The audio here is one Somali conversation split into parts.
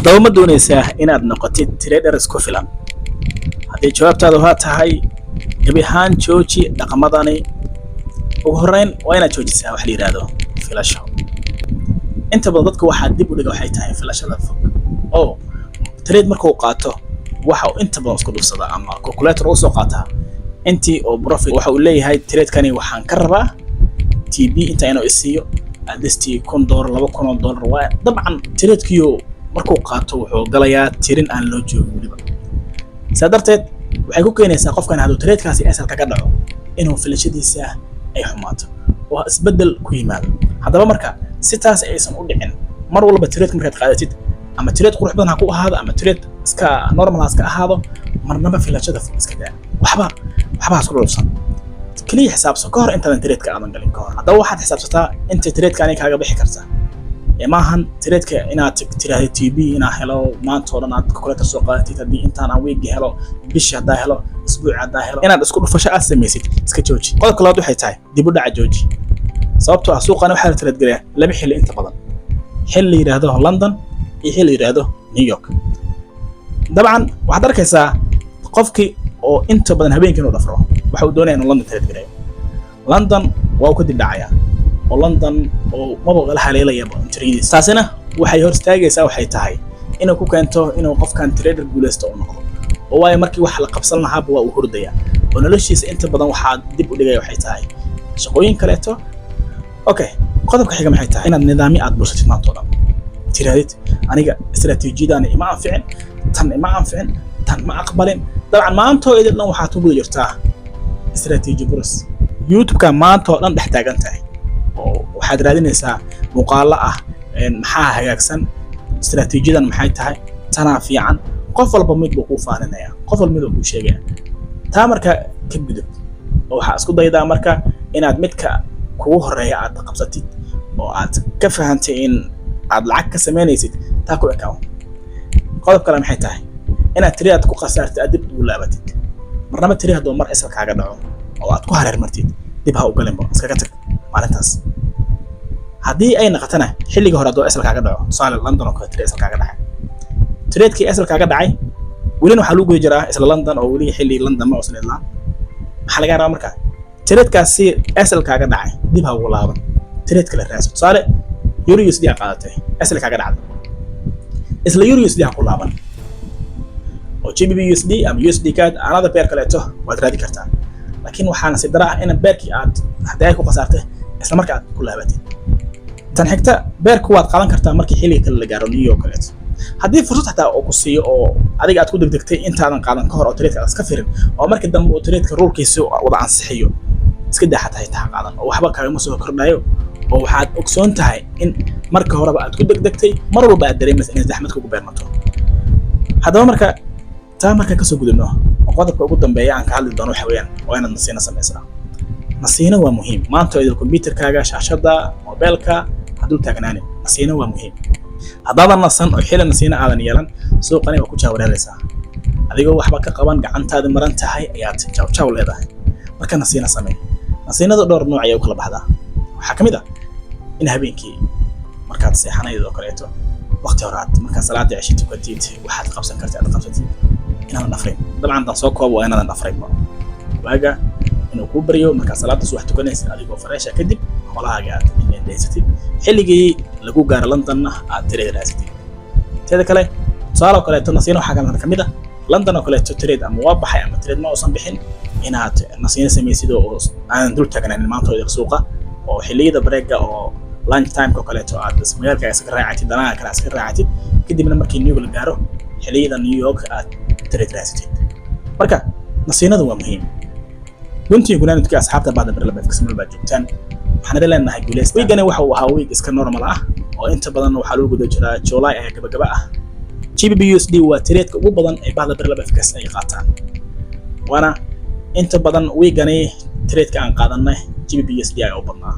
Haddaba, ma doonaysaa inaad noqotid trader isku filan? Haddii jawaabtaadu haa tahay, gebi ahaan jooji dhaqamadani. Ugu horreyn, waa inaad joojisaa wax la yidhaahdo filasho. Inta badan dadka waxaa dib u dhiga waxay tahay filashada fog, oo trade markuu qaato waxa uu inta badan isku dhufsadaa ama calculator u soo qaataa intii oo profit. Waxa uu leeyahay, "Tradekani waxaan ka rabaa TP inta inuu isiiyo, at least $1000, $2000." Waa dabcan tradekiyo markuu qaato wuxuu galayaa tirin aan loo joogin weliba. Saa darteed waxay ku keenaysaa qofkan hadduu tradekaasi SL kaga dhaco inuu filashadiisa ay xumaato oo isbeddel ku yimaado. Haddaba marka, si taas aysan u dhicin, mar walba tradeka markaad qaadatid, ama trade qurux badan ha ku ahaado ama trade iska normal ha iska ahaado, marnaba filashada fog iska daa. Waxba waxba ha isku dhulsan, keliya xisaabso ka hor intaadan tradeka aadan galin ka hor. Haddaba waxaad xisaabsataa inta tradeka aniga kaaga bixi karta. Ee maahan tradeka inaad tiraahdo TP inaa helo, maanta oo dhan aad calculator soo qaadatid, haddii intaan aan weekgi helo, bishii haddaa helo, isbuuci haddaa helo, inaad isku dhufasho aad samaysid iska jooji. Qodobka labaad waxay tahay dib u dhaca jooji, sababtoo ah suuqani waxaa la trade gelayaa laba xilli inta badan: xilli la yidhaahdo London iyo xilli la yidhaahdo New York. Dabcan waxaad arkaysaa qofkii oo inta badan habeenkii inuu dhafro waxa uu doonaya inuu London trade gareeyo. London waa uu ka dib dhacayaa oo London oo maba la haleelayaba entryadiisa. Taasina waxay hor istaagaysaa waxay tahay inuu ku keento inuu qofkan trader guuleysto uu noqdo, oo waayo markii wax la qabsan lahaaba waa uu hordaya, oo noloshiisa inta badan waxaa dib u dhigaya waxay tahay shaqooyin kaleeto. Okay, qodobka xiga maxay tahay? Inaad nidaamyo aad bursatid maanta oo dhan, tirahdid, "Aniga istaraatiijiyadani ima anficin, tan ima anficin, tan ma aqbalin." Dabcan maantoo idil dhan waxaad ku guda jirtaa istaraatiiji buris. YouTube-ka maanta oo dhan dhex taagan tahay oo waxaad raadinaysaa muuqaallo ah, maxaa hagaagsan, istaraatiijiyadan maxay tahay, tanaa fiican. Qof walba mid buu kuu faaninaya, qof walba mid buu kuu sheegaya. Taa marka ka gudub oo waxaa isku daydaa marka inaad midka kugu horeeya aad qabsatid oo aad ka fahantay in aad lacag ka samaynaysid, taa ku ekaaw. Qodob kale maxay tahay? Inaad trade aad ku khasaartid aad dib ugu laabatid. Marnaba trade hadduu mar SL kaaga dhaco oo aad ku hareer martid, dib ha u galinba, iskaga tag maalintaas. Haddii ay naqatana xilliga hore hadduu SL kaaga dhaco, tusaale London oo kale trade SL kaaga dhacay, tradekii SL kaaga dhacay welina waxaa lagu guda jiraa isla London oo weli xilli London ma uusan idlaan. Maxaa laga rabaa marka? Tradekaasi SL kaaga dhacay dib ha ugu laaban, trade kale raadso. Tusaale euro USD aa qaadatay, SL kaaga dhacday, isla euro USD ha ku laaban oo GBP USD ama USD CAD, another pair kaleeto waad raadi kartaa. Laakiin waxaa nasiib dara ah in pairkii aad haddii ay ku khasaartay isla marka aad ku laabatid. Tan xigta, pairku waad qaadan kartaa markii xilliga kale la gaaro, New York kaleeto, haddii fursad xataa uu ku siiyo oo adiga aad ku degdegtay intaadan qaadan ka hor oo tradeka aad iska firin, oo markii dambe uu tradeka rulekiisa wada ansixiyo, iska daa xataa xitaa qaadan oo waxba kaagama soo kordhayo, oo waxaad ogsoon tahay in marka horeba aad ku degdegtay. Mar walba aad dareemaysa inay zaxmad kugu beermato. Haddaba marka taa markaan kasoo gudubno, oo qodobka ugu dambeeya aan ka hadli doono waxa weeyaan waa inaad nasiino samaysaa. Nasiino waa muhiim. Maanta idil computerkaaga, shaashadda mobilka hadduu taagnaanin, nasiino waa muhiim. Haddaadan nasan oo xili nasiino aadan yeelan, suuqani waa ku jaawareeraysaa. Adigoo waxba ka qaban, gacantaadi maran tahay ayaad jawjaw leedahay. Marka nasiino samee. Nasiinada dhowr nooc ayay u kala baxdaa. Waxaa ka mid ah in habeenkii markaad seexanayd oo kaleeto waqti hore aad markaad salaada cesho tukatid, waxaad qabsan kartid aad qabsatid, inaadan dhafrayn. Dabcan haddaan soo koobo, waa inaadan dhafraynba, waaga inuu kuu baryo markaad salaada subax tukanaysid adigoo fresh ah, kadib howlahaaga aad indhaysatid, xilligii lagu gaaro Londonna aad trade raasatid. Teeda kale, tusaale oo kaleeto, nasiino waxaa kale ka mid ah London oo kaleeto trade ama waa baxay ama trade ma uusan bixin, inaad nasiino samaysid oo aanan dul taagnaanin maantooda suuqa, oo xilliyada breakga oo lunch timeka oo kaleeto aad magaalka iska raacatid, danaha kale iska raacatid, kadibna markii New York la gaaro, xilliyada New York aad trade raasatid. Marka nasiinadu waa muhiim. Runtii gunaanadkii, asxaabta baada barlabafkasmal baad joogtaan, waxaan idin leenahay guuleysta. Weekgani waxa uu ahaa week iska normal ah oo inta badan waxaa lagu guda jiraa July ayaa gabagaba ah. GBP USD waa tradeka ugu badan ee bahda barlabafkas ay qaataan, waana inta badan weekgani tradeka aan qaadanay GBP USD ayaa u badnaa.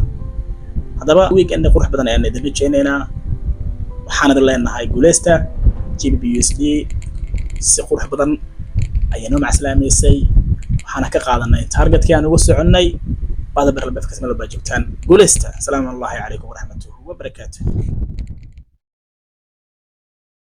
Haddaba weekend qurux badan ayaan idin rajaynaynaa. Waxaan idin leenahay guuleysta. GBP USD si qurux badan ayaa noo macslaamaysay, waxaana ka qaadanay targetkii aan uga soconnay. Bahda barlabafkas meel baa joogtaan, guuleysta. Asalaamu allahi calaykum waraxmatuhu wabarakaatuh.